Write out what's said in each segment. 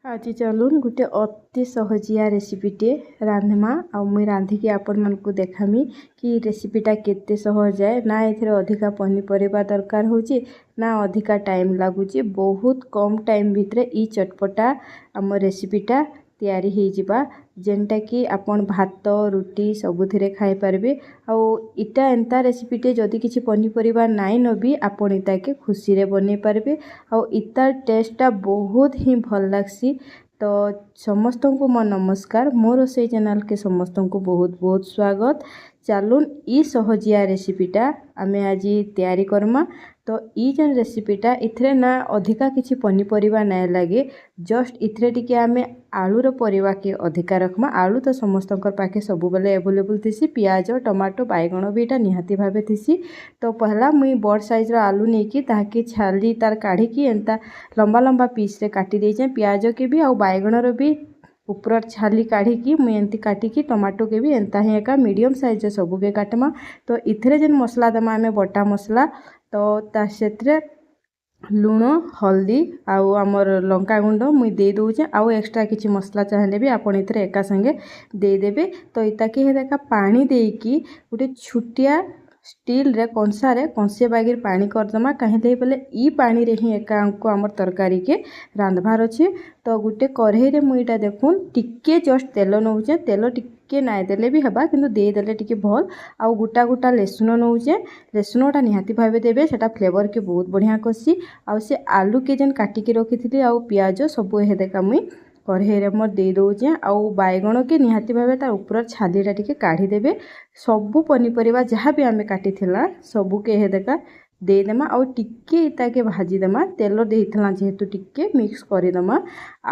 ଆଜି ଚାଲୁନ୍ ଗୋଟେ ଅତି ସହଜିଆ ରେସିପିଟେ ରାନ୍ଧମା ଆଉ ମୁଇଁ ରାନ୍ଧିକି ଆପଣମାନଙ୍କୁ ଦେଖାମି କି ରେସିପିଟା କେତେ ସହଜ ଏ। ନା ଏଥିରେ ଅଧିକା ପନିପରିବା ଦରକାର ହେଉଛି, ନା ଅଧିକା ଟାଇମ୍ ଲାଗୁଛି। ବହୁତ କମ୍ ଟାଇମ୍ ଭିତରେ ଇ ଚଟପଟା ଆମ ରେସିପିଟା ତିଆରି ହେଇଯିବା, ଯେନ୍ଟାକି ଆପଣ ଭାତ, ରୁଟି ସବୁଥିରେ ଖାଇପାରିବେ। ଆଉ ଇଟା ଏନ୍ତା ରେସିପିଟେ, ଯଦି କିଛି ପନିପରିବା ନାଇଁନ ବି ଆପଣ ଇତାକେ ଖୁସିରେ ବନେଇ ପାରିବେ ଆଉ ଇତାର ଟେଷ୍ଟଟା ବହୁତ ହିଁ ଭଲ୍ ଲାଗ୍ସି। ତ ସମସ୍ତଙ୍କୁ ମୋ ନମସ୍କାର, ମୋ ରୋଷେଇ ଚ୍ୟାନେଲ୍କେ ସମସ୍ତଙ୍କୁ ବହୁତ ବହୁତ ସ୍ୱାଗତ। ଚାଲୁନ୍, ଇ ସହଜିଆ ରେସିପିଟା ଆମେ ଆଜି ତିଆରି କର୍ମା। ତ ଇ ଯେନ୍ ରେସିପିଟା, ଏଥିରେ ନା ଅଧିକା କିଛି ପନିପରିବା ନାଇଁ ଲାଗେ। ଜଷ୍ଟ ଏଥିରେ ଟିକେ ଆମେ ଆଳୁର ପରିବାକେ ଅଧିକା ରଖ୍ମା। ଆଳୁ ତ ସମସ୍ତଙ୍କର ପାଖେ ସବୁବେଲେ ଆଭେଲେବୁଲ୍ ଥିସି। ପିଆଜ, ଟମାଟୋ, ବାଇଗଣ ବି ଏଇଟା ନିହାତି ଭାବେ ଥିସି। ତ ପହଲା ମୁଇଁ ବଡ଼ ସାଇଜ୍ର ଆଲୁ ନେଇକି ତାହାକେ ଛାଲି ତାର କାଢ଼ିକି ଏନ୍ତା ଲମ୍ବା ଲମ୍ବା ପିସ୍ରେ କାଟି ଦେଇଛେଁ। ପିଆଜକେ ବି ଆଉ ବାଇଗଣର ବି ଉପରର ଛାଲି କାଢ଼ିକି ମୁଇଁ ଏମିତି କାଟିକି, ଟମାଟୋକେ ବି ଏନ୍ତା ହିଁ ଏକା ମିଡ଼ିୟମ୍ ସାଇଜ୍ରେ ସବୁକେ କାଟ୍ମା। ତ ଇଥିରେ ଯେନ୍ ମସଲା ଦେମା ଆମେ, ବଟା ମସଲା, ତ ତା ସେଥିରେ ଲୁଣ, ହଳଦୀ ଆଉ ଆମର୍ ଲଙ୍କା ଗୁଣ୍ଡ ମୁଇଁ ଦେଇ ଦଉଛେଁ। ଆଉ ଏକ୍ସଟ୍ରା କିଛି ମସଲା ଚାହିଁଲେ ବି ଆପଣ ଏଥିରେ ଏକା ସାଙ୍ଗେ ଦେଇଦେବେ। ତ ଇତାକେ ହେଦେକା ପାଣି ଦେଇକି ଗୋଟେ ଛୋଟିଆ ଷ୍ଟିଲ୍ରେ କଂସାରେ କଂସେ ବାଗିର ପାଣି କରିଦେମା। କାହିଁକି ବୋଲେ ଇ ପାଣିରେ ହିଁ ଏକା ଆମକୁ ଆମର୍ ତରକାରୀକେ ରାନ୍ଧବାର୍ ଅଛେ। ତ ଗୋଟେ କଢ଼େଇରେ ମୁଇଁ ଏଇଟା ଦେଖୁନ୍ ଟିକେ ଜଷ୍ଟ ତେଲ ନଉଛେଁ। ତେଲ ଟିକେ ନାଇଁ ଦେଲେ ବି ହେବା, କିନ୍ତୁ ଦେଇଦେଲେ ଟିକେ ଭଲ୍। ଆଉ ଗୋଟା ଗୋଟା ଲେସୁଣ ନଉଛେଁ। ଲେସୁଣଟା ନିହାତି ଭାବେ ଦେବେ, ସେଟା ଫ୍ଲେଭର୍କେ ବହୁତ ବଢ଼ିଆ କର୍ସି। ଆଉ ସେ ଆଲୁକେ ଯେନ୍ କାଟିକି ରଖିଥିଲି ଆଉ ପିଆଜ ସବୁ ହେଦେକା ମୁଇଁ କଢ଼େଇରେ ମୋର୍ ଦେଇ ଦଉଛେଁ। ଆଉ ବାଇଗଣକେ ନିହାତି ଭାବେ ତାର୍ ଉପର ଛାଲିଟା ଟିକେ କାଢ଼ିଦେବେ। ସବୁ ପନିପରିବା ଯାହା ବି ଆମେ କାଟିଥିଲା, ସବୁକେ ହେଦେକା ଦେଇଦେମା ଆଉ ଟିକେ ଇତାକେ ଭାଜିଦେମା। ତେଲ ଦେଇଥିଲା ଯେହେତୁ, ଟିକେ ମିକ୍ସ କରିଦେମା।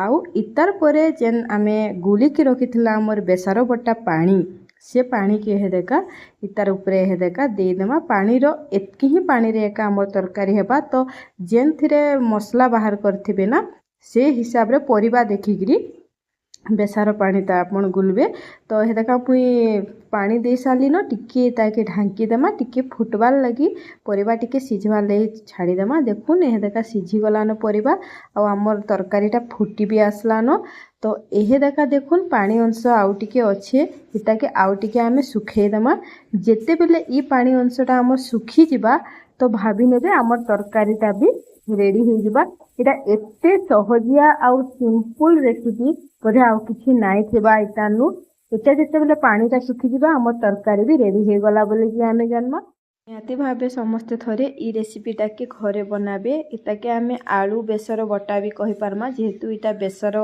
ଆଉ ଇତାର୍ ପରେ ଯେନ୍ ଆମେ ଗୁଲିକି ରଖିଥିଲା ଆମର୍ ବେସର ବଟା ପାଣି, ସେ ପାଣିକେ ହେଦେକା ଇତାର୍ ଉପରେ ହେଦେକା ଦେଇଦେମା। ପାଣିର ଏତ୍କି ହିଁ ପାଣିରେ ଏକା ଆମର୍ ତରକାରୀ ହେବା। ତ ଯେନ୍ଥିରେ ମସଲା ବାହାର କରିଥିବେ ନା, ସେ ହିସାବରେ ପରିବା ଦେଖିକିରି ବେସର ପାଣିଟା ଆପଣ ଗୁଲବେ। ତ ହେଦେକା ମୁଇଁ ପାଣି ଦେଇ ସାରିଲିନ, ଟିକେ ତାକେ ଢାଙ୍କି ଦେମା। ଟିକେ ଫୁଟବାର୍ ଲାଗି, ପରିବା ଟିକେ ସିଝବାର୍ ଲାଗି ଛାଡ଼ିଦେମା। ଦେଖୁନ୍, ଏହେଦେକା ସିଝିଗଲାନ ପରିବା ଆଉ ଆମର୍ ତରକାରୀଟା ଫୁଟି ବି ଆସିଲାନ। ତ ଏହେଦେକା ଦେଖୁନ୍, ପାଣି ଅଂଶ ଆଉ ଟିକେ ଅଛେ। ଇତାକେ ଆଉ ଟିକେ ଆମେ ଶୁଖେଇଦେମା। ଯେତେବେଲେ ଇ ପାଣି ଅଂଶଟା ଆମର୍ ଶୁଖିଯିବା, ତ ଭାବି ନେବେ ଆମର୍ ତରକାରୀଟା ବି ରେଡ଼ି ହେଇଯିବା। ଏଇଟା ଏତେ ସହଜିଆ ଆଉ ସିମ୍ପଲ୍ ରେସିପି, ବୋଧେ ଆଉ କିଛି ନାଇଁ ଥିବା ଇତାନୁ। ଏଟା ଯେତେବେଲେ ପାଣିଟା ଶୁଖିଯିବା, ଆମର୍ ତରକାରୀ ବି ରେଡ଼ି ହେଇଗଲା ବୋଲିକି ଆମେ ଜାନ୍ମା। ନିହାତି ଭାବେ ସମସ୍ତେ ଥରେ ଇ ରେସିପିଟାକେ ଘରେ ବନାବେ। ଇତାକେ ଆମେ ଆଳୁ ବେସର ବଟା ବି କହିପାର୍ମା, ଯେହେତୁ ଇଟା ବେସର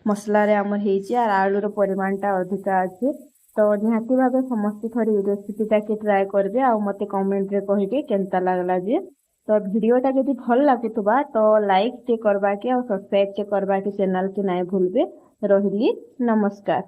ମସଲାରେ ଆମର୍ ହେଇଛି ଆର୍ ଆଳୁର ପରିମାଣଟା ଅଧିକା ଅଛି। ତ ନିହାତି ଭାବେ ସମସ୍ତେ ଥରେ ଇ ରେସିପିଟାକେ ଟ୍ରାଏ କରିବେ ଆଉ ମୋତେ କମେଣ୍ଟରେ କହିବେ କେନ୍ତା ଲାଗଲା ଯେ। ତ ଭିଡ଼ିଓଟା ଯଦି ଭଲ ଲାଗୁଥିବା, ତ ଲାଇକ୍ ଟେ କରବାକେ ଆଉ ସବସ୍କ୍ରାଇବ୍ ଟେ କରବାକେ ଚ୍ୟାନେଲ୍କେ ନାଇଁ ଭୁଲବେ। ରହିଲି, ନମସ୍କାର।